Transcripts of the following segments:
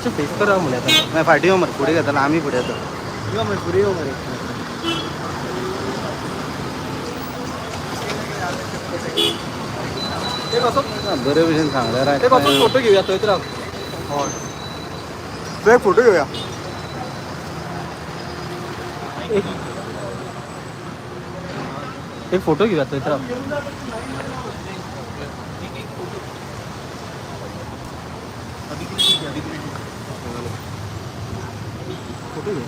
मातशें फेस करा म्हणे आतां. मागीर फाटीं यो मरे, फुडें घेतला आमी, फुडें येता. यो मरे, फुडें यो मरे. एक असो बरे भशेन सांगल्यार. एक असो फोटो घेवया, थंयच राव. हय, तो एक फोटो घेवया. एक फोटो घेवया, थंयच राव. फोटो घे.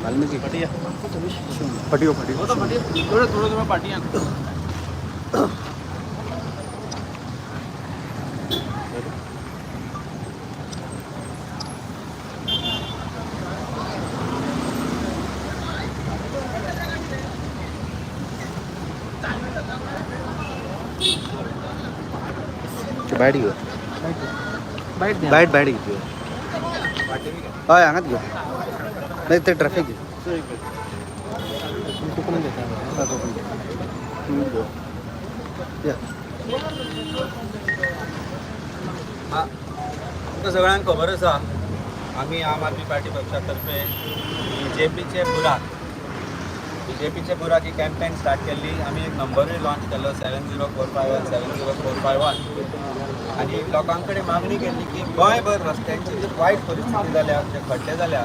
वाल्मिकी. फाटी यो, फाटी. थोडं थोडं थोडं पाठी या. बायट घेऊ. बाईट द्या. बायट, बायट घेतली. हय, हांगाच घेऊ, नाही ते ट्रॅफिक घे. कोकणात देता. या. तुमकां सगळ्यांक खबर आसा, आमी आम आदमी पार्टी पक्षा तर्फे बीजेपीचे बुराक ही कॅम्पेन स्टार्ट केल्ली. आमी एक नंबरूय लॉन्च केल्लो, 70451, 70451. आनी लोकां कडेन मागणी केल्ली की गोंयभर रस्त्यांची जी वायट परिस्थिती जाल्या, जे खड्डे जाल्या,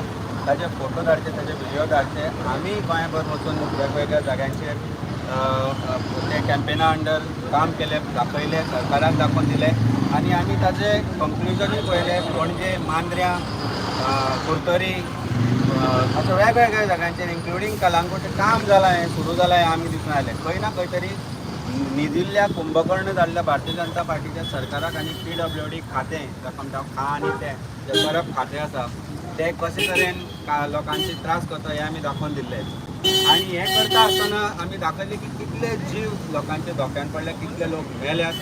ताजे फोटो धाडचे, ताजे व्हिडिओ धाडचे. आमी गोंयभर वचून वेगवेगळ्या जाग्यांचेर अ, अ, ते कॅम्पेना अंडर काम केलें, दाखयलें, सरकाराक दाखोवन दिलें आनी आमी ताजे कंक्लुजनूय पळयलें. पणजे, मांद्र्यां, कुडतरी, अशा वेगवेगळ्या जाग्यांचेर इन्क्लुडींग कलांगूट काम जालां, हें सुरू जालां हें आमी दिसून आयलें. खंय ना खंय तरी न्हिदिल्ल्या कुंभकर्ण जाल्ल्या भारतीय जनता पार्टीच्या सरकाराक आनी पीडब्ल्यूडी खातें, जाका म्हणटा खा आनी तें जें करप खातें आसा, तें कशे तरेन लोकांचे त्रास करता हें आमी दाखोवन दिल्लें. आनी हें करता आसतना आमी दाखयलें की कितले जीव लोकांचे धोक्यान पडले, कितले लोक मेल्यात.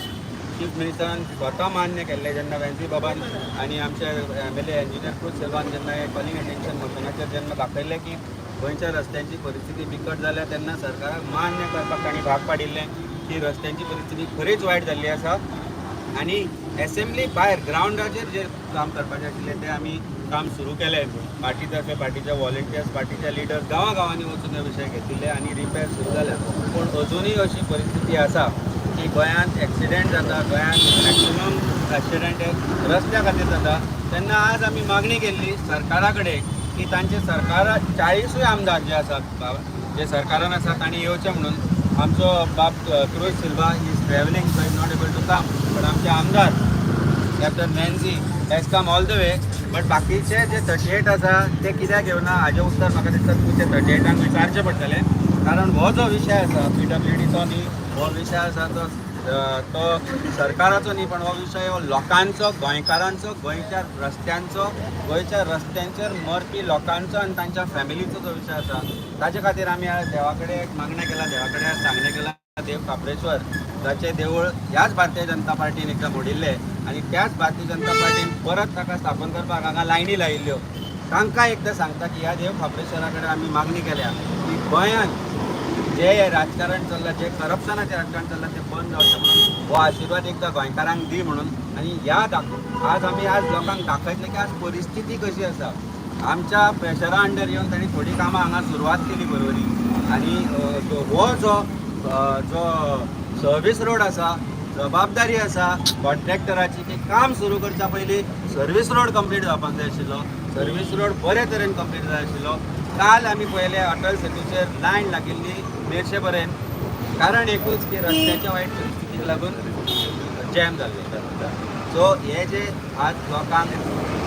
चीफ मिनिस्टरान स्वता मान्य केल्लें, जेन्ना वेन्झी बाबान आनी आमचे एमएलए इंजिनियर क्रूज सिल्वान जेन्ना हें कॉलिंग अटेन्शन मोशनाचेर जेन्ना दाखयलें की गोंयच्या रस्त्यांची परिस्थिती बिकट जाल्या, तेन्ना सरकाराक मान्य करपाक तांणी भाग पाडिल्लें की रस्त्यांची परिस्थिती खरीच वायट जाल्ली आसा. आनी एसेंब्ली भायर ग्रावंडाचेर जे काम करपाचें आशिल्लें तें आमी काम सुरू केलें. पार्टी तर्फे पार्टीचे वॉलंटियर्स, पार्टीचे लिडर्स गांवां गांवांनी वचून हे विशय घेतिल्ले आनी रिपेर सुरू जाल्या. पूण अजुनूय अशी परिस्थिती आसा की गोंयांत एक्सिडेंट जाता, गोंयांत मॅक्सिमम एक्सिडेंट हे रस्त्या खातीर जाता. तेन्ना आज आमी मागणी केल्ली सरकारा कडेन की तांचे सरकारा 40ूय आमदार जे आसात, जे सरकारान आसा, तांणी येवचें म्हणून. आमचो बाब Cruz Silva is travelling, so is not able to come, पण आमचे आमदार captain Venzy has come all the way. But बाकीचे जे 38 आसा ते कित्याक येवना हाजें उत्तर म्हाका दिसता तुमचे 38आंक विचारचें पडटलें. कारण हो जो विशय आसा पीडब्ल्यूडीचो न्ही, हो विशय आसा तो तो सरकाराचो न्ही, पण हो विशय हो लोकांचो, गोंयकारांचो, गोंयच्या रस्त्यांचो, गोंयच्या रस्त्यांचेर मरपी लोकांचो आनी तांच्या फॅमिलीचो जो विशय आसा, ताजे खातीर आमी आज देवा कडेन एक मागणें केलां, देवा कडेन आज सांगणें केलां. देव खाप्रेश्वर, जाचें देवूळ ह्याच भारतीय जनता पार्टीन एकदां मोडिल्लें आनी त्याच भारतीय जनता पार्टीन परत ताका स्थापन करपाक हांगा लायनी लायिल्ल्यो, तांकां एकदां सांगता की ह्या देव खाप्रेश्वरा कडेन आमी मागणी केल्या की गोंयांत जे हे राजकारण चल्लां, जे करप्शनाचें राजकारण चल्लां, तें बंद जावचें म्हणून हो आशिर्वाद एकदां गोंयकारांक दी म्हणून. आनी ह्या दाखो आज आमी आज लोकांक दाखयतले की आज परिस्थिती कशी आसा. आमच्या प्रेशरा अंडर येवन तांणी थोडीं कामां हांगा सुरवात केली बरोबरी. आनी हो जो जो सर्वीस रोड आसा, जबाबदारी आसा कॉन्ट्रॅक्टराची की काम सुरू करच्या पयलीं सर्वीस रोड कंप्लीट जावपाक जाय आशिल्लो. सर्वीस रोड बरे तरेन कंप्लीट जाय आशिल्लो. काल आमी पळयलें, अटल सेतूचेर लायन लागिल्ली मेरशे पर्यंत. कारण एकूच की रस्त्याच्या वायट परिस्थितीक लागून जॅम जाल्लें. सो हे जे आज लोकांक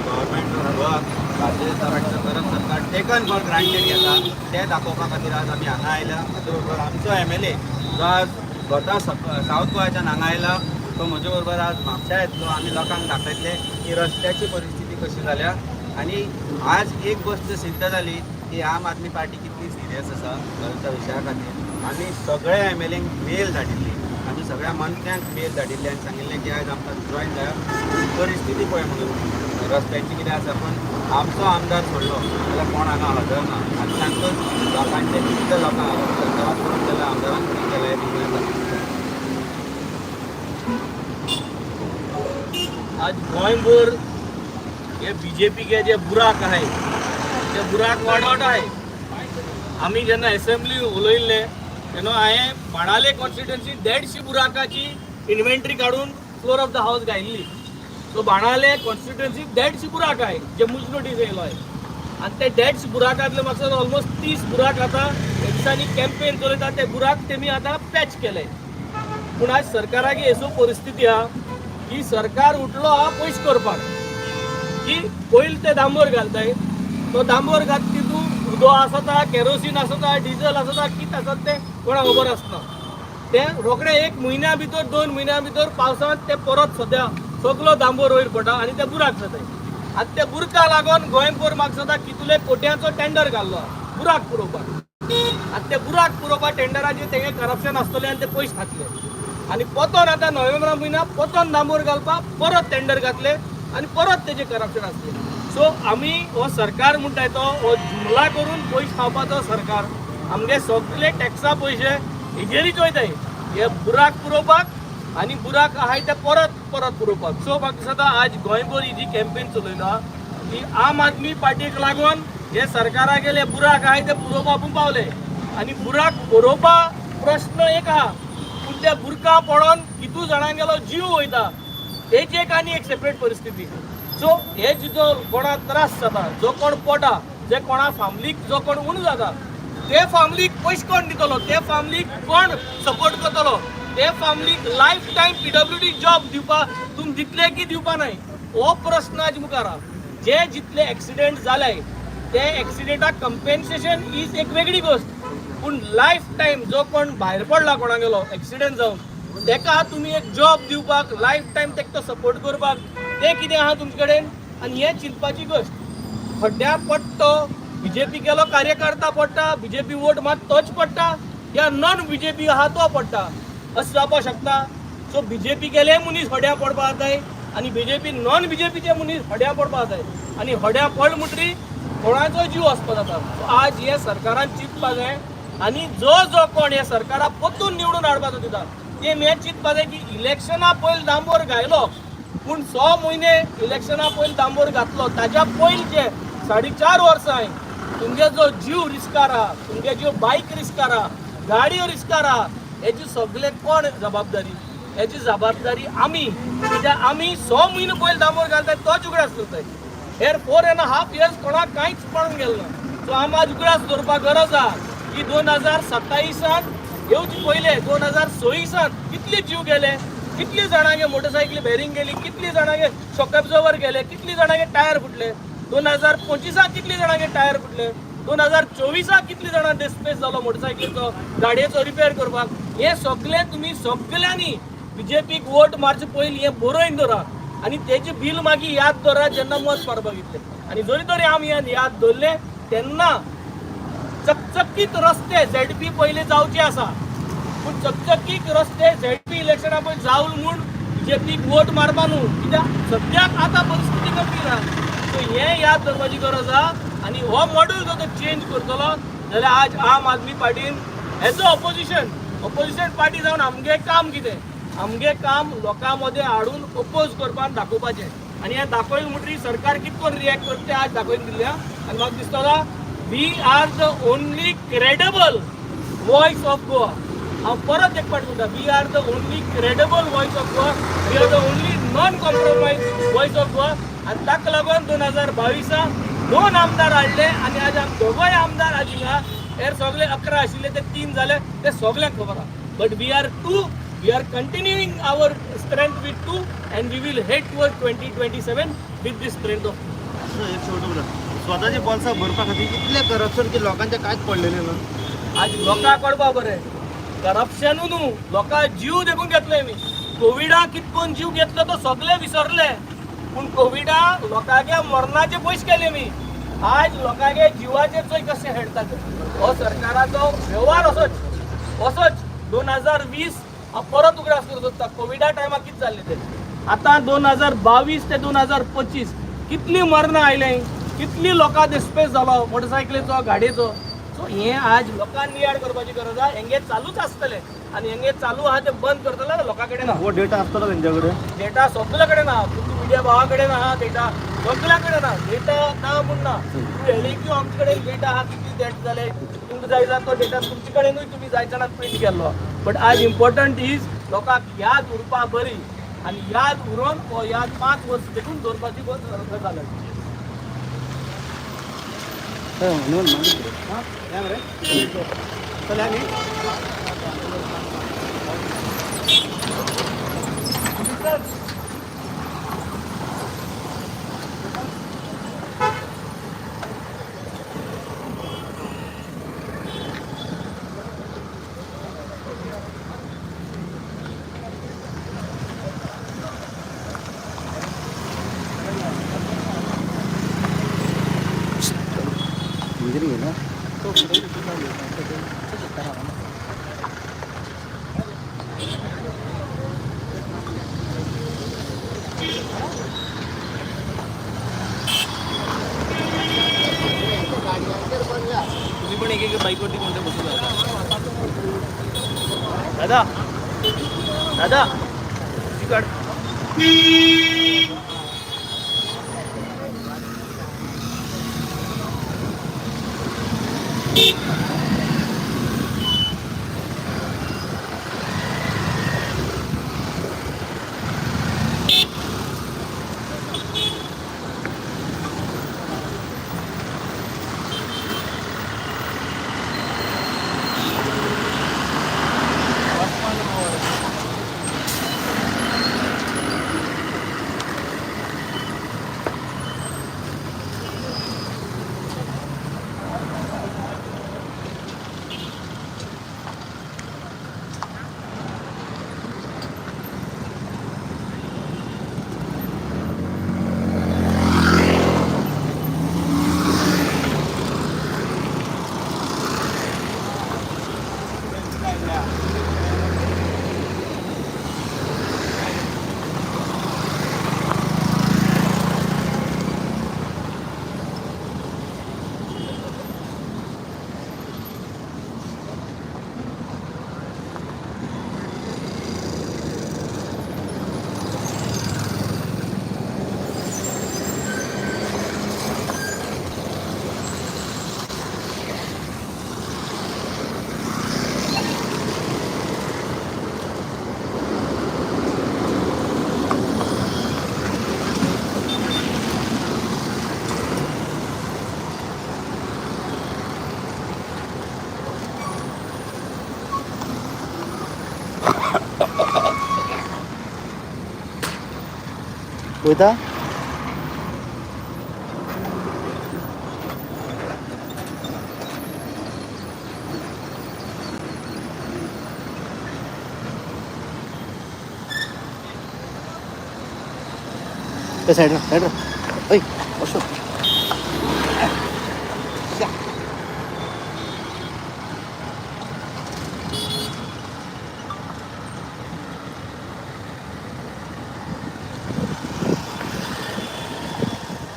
गव्हर्मेंट वर्क भारतीय जनता पार्टीचो करप सरकार टेकन फॉर ग्रांटेड घेता, तें दाखोवपा खातीर आज आमी हांगा आयल्या. ताचे बरोबर आमचो एमएलए जो आज स्वता सावथ गोवाच्यान हांगा आयला, तो म्हजे बरोबर आज म्हापशा येतलो. आमी लोकांक दाखयतले की रस्त्याची परिस्थिती कशी जाल्या. आनी आज एक गोश्ट सिद्ध जाली की आम आदमी पार्टी कितली सिरियस आसा गोंयच्या विशया खातीर. आमी सगळे एमएलएंक मेल धाडिल्ली, आमी सगळ्या मंत्र्यांक मेल धाडिल्ले आनी सांगिल्लें की आयज आमकां जॉयन जाया, परिस्थिती पळय म्हणून रस्त्यांची कितें आसा. पूण आमचो आमदार सोडलो जाल्यार कोण हांगा हजर ना. आनी तांकां लोकांचे कितले लोकांक सरकाराक पडून गेल्या, आमदारांक पडून गेले, हें दिसून येता. आज गोंयभर हे बीजेपीके जे बुराक आहाय ते बुराक वाडत आहाय. आमी जेन्ना एसेंब्ली उलयल्ले तेन्ना हांवें बाणाले कॉन्स्टिट्युएन्सी 150 बुराकाची इन्व्हेंटरी काडून फ्लोर ऑफ the house घायल्ली. सो बाणाले कॉन्स्टिट्युएन्सी 150 बुराक आहाय जे मुज नोटीस येयलो आहाय आनी ते 150 बुराकांतले म्हाका ऑलमोस्ट 30 बुराक आतां हे दिसांनी कॅम्पेन चलयता, ते बुराक तेमी आतां पॅच केले. पूण आज सरकाराक असो परिस्थिती आहा की सरकार उठलो आहा पयशे करपाक की पयलीं ते डांबर घालताय, तो डांबर घात तितून उदक आसता, केरोसीन आसता, डिझल आसता, कितें आसता तें कोणाक खबर आसना. ते रोखडे एक म्हयन्या भितर, 2 म्हयन्या भितर पावसांत ते परत सद्या सगलो डांबर वयर पडटा आनी ते बुराक जाताय. आनी ते बुरका लागून गोंयभर म्हाका दिसता कितले कोट्यांचो टेंडर घाल्लो आहा बुराक पुरोवपाक. आनी ते बुराक पुरोवपाक टेंडराचेर तेंगे करप्शन आसतलें आनी ते पयशे खातले. आनी पोतोन आतां नोव्हेंबरा म्हयन्याक पोतोन डांबर घालपाक परत टेंडर घातले आनी परत तेजें करप्शन आसलें. सो आमी हो सरकार म्हणटाय तो हो जुमला करून पयशे खावपाचो सरकार. आमगे सगळे टॅक्सा पयशे हेजेरीच वयताय, हे बुराक पुरोवपाक आनी बुराक आहाय ते परत परत पुरोवपाक. सो म्हाका दिसता आज गोंयभर ही जी कॅम्पेन चलयला ती आम आदमी पार्टीक लागून हे सरकारा गेले बुराक आहाय ते पुरोवपाक आपूण पावले. आनी बुराक पुरोवपा प्रश्न एक आहा, पूण त्या बुरका पडोन कितू जाणांगेलो जीव वयता तेची एक आनी एक सेपरेट परिस्थिती. सो हे जो कोणाक त्रास जाता, जो कोण पोटा, जे कोणा फामिलीक जो कोण उणो जाता, ते फामिलीक पयशे कोण दितलो, ते फामिलीक कोण सपोर्ट करतलो, ते फामिलीक लायफ टायम पीडब्ल्यूडी जॉब दिवपा तुमी दितले की दिवपा नाय, हो प्रश्न आज मुखार आहा. जे जितले एक्सिडेंट जाले ते एक्सिडेंटाक कंपेन्सेशन is एक वेगळी गोश्ट, पूण लायफ टायम जो कोण भायर पडला कोणागेलो एक्सिडेंट जावन तेका तुमी एक जॉब दिवपाक, लायफ टायम तेका सपोर्ट करपाक तें कितें आहा तुमचे कडेन? आनी हें चिंतपाची गोश्ट. खड्ड्या पडटो बीजेपी केलो कार्यकर्ता पडटा, बीजेपी वोट मात तोच पडटा या नॉन बीजेपी आहा तो पडटा, अशें जावपाक शकता. सो बीजेपी केले मनीस हड्या पडपाक जाय आनी बीजेपी नॉन बीजेपीचे मनीस हड्या पडपाक जाय. आनी हड्या पडले म्हणटरी कोणाचो जीव वचपाक जाता. सो आज हे सरकारान चिंतपाक जाय आनी जो जो कोण हे सरकाराक परतून निवडून हाडपाचो दिता ते हें चिंतपाक जाय की इलेक्शना पयलीं डांबर घायलो, पूण 6 म्हयने इलेक्शना पयलीं डांबर घातलो ताज्या पयलींचे 4.5 वर्सां तुमगे जो जीव रिस्कार आहा, तुमगे ज्यो बायक रिस्कार आहा, गाडयो रिस्कार आहा, हेजी सगळे कोण जबाबदारी? हेची जबाबदारी आमी, कित्याक आमी 6 म्हयने पयलीं डांबर घालताय तोच उगडास करताय. हेर 4.5 इयर्स कोणाक कांयच पडून गेलें ना. सो आमी आज उगडास दवरपाक गरज आहा की 2027 येवचे पयले 2026 कितले जीव गेले, कितली जाणांगे मोटरसायकली बेरींग गेली, कितली जाणांगे शॉक एब्जॉर्बर गेले, कितली जाणांगे टायर फुटले, 2025 कितली जाणांगे टायर फुटले, 2024 कितली जाणां डिस्प्लेस जालो मोटरसायकलीचो गाडयेचो रिपेर करपाक. हे सगळे तुमी सगळ्यांनी बीजेपीक वोट मारचे पयलीं हें बरोवन दवरा आनी तेजें बील मागीर याद दवरा जेन्ना मत मारपाक येतले. आनी जरी तरी आमी हें याद दवरलें तेन्ना चकचकीत रस्ते झेडपी पयले जावचे आसा, पूण चकचकीत रस्ते झेडपी इलेक्शना पयलीं जावल म्हूण बीजेपीक वोट मारपा न्हू, कित्याक सद्याक आतां परिस्थिती गंभीर आहा. सो हें याद दवरपाची गरज आहा. आनी हो मॉडल जर तो चेंज करतलो जाल्यार आज आम Aadmi पार्टीन as a opposition party जावन आमगे काम कितें? आमगे काम लोकां मदें हाडून ओपोज करपाक दाखोवपाचें. आनी हें दाखयलें म्हणटरीर सरकार कितें करून रिएक्ट करता तें आज दाखोवन दिल्लें आहा. आनी म्हाका दिसता we are the only credible voice of Goa. हांव परत एक फावट म्हणटा, we are the only credible voice of Goa, we are the only non compromise voice of Goa. आनी ताका लागून 2022 दोन आमदार हाडले आनी आज आमी दोगोय आमदार आज हिंगा. हेर सगळे 11 आशिल्ले ते 3 जाले, ते सगळ्यांक खबर आहा. But we are two, we are continuing our strength with two and we will head toward 2027 with this strength of एक शेवटो प्रश्न. स्वताचे बोल्सां भरपा खातीर इतलें करप्शन की लोकांचें कांयच पडलेलें ना. आज लोकांक कळपा बरें, करप्शनू न्हू, लोकां जीव देखून घेतले मी. कोविडा कितकोन जीव घेतलो तो सगळे विसरले, पूण कोविडा लोकांगे मरणाचे पयशे केले मी. आज लोकांगे जिवाचे चोय कशे हेडतात ते. हो सरकाराचो वेव्हार असोच असोच. 2020 हांव परत उगडास करूंक सोदता, कोविडा टायमार कितें जाल्लें तें. आतां 2022 ते 2025 कितलीं मरणां आयलें, कितली लोकां डिस्प्लेस जालो मोटरसायकलीचो, गाडयेचो. सो हें आज लोकांनी नियाळ करपाची गरज आहा. हेंगे चालूच आसतलें. आनी हेंगे चालू आहा ते बंद करतले लोकां कडेन ना. हो डेटा आसतलो तेंच्या कडेन. डेटा सगल्या कडेन ना, तुमच्या मिडिया भावा कडेन आहा डेटा, सगल्या कडेन ना डेटा, ना म्हूण ना. एलएक्यू आमचे कडेन डेटा आहा, कितली डेथ जाले तुमकां जाय जाल्यार तो डेटा तुमचे कडेनूय तुमी जायच्या प्रिंट केल्लो. बट आज इम्पॉर्टंट is लोकांक याद उरपा बरी आनी याद उरोन हो याद 5 वर्स देखून दवरपाची गजाल आसा. इंजिनियर ना. तुम्ही पण एक एक बाईकवरती कोणत्या बसून जाता. दादा दादा तुझी काढ. वयता. सायडर सायडर ऐ अशोक.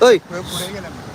ऐ फुडें गेले.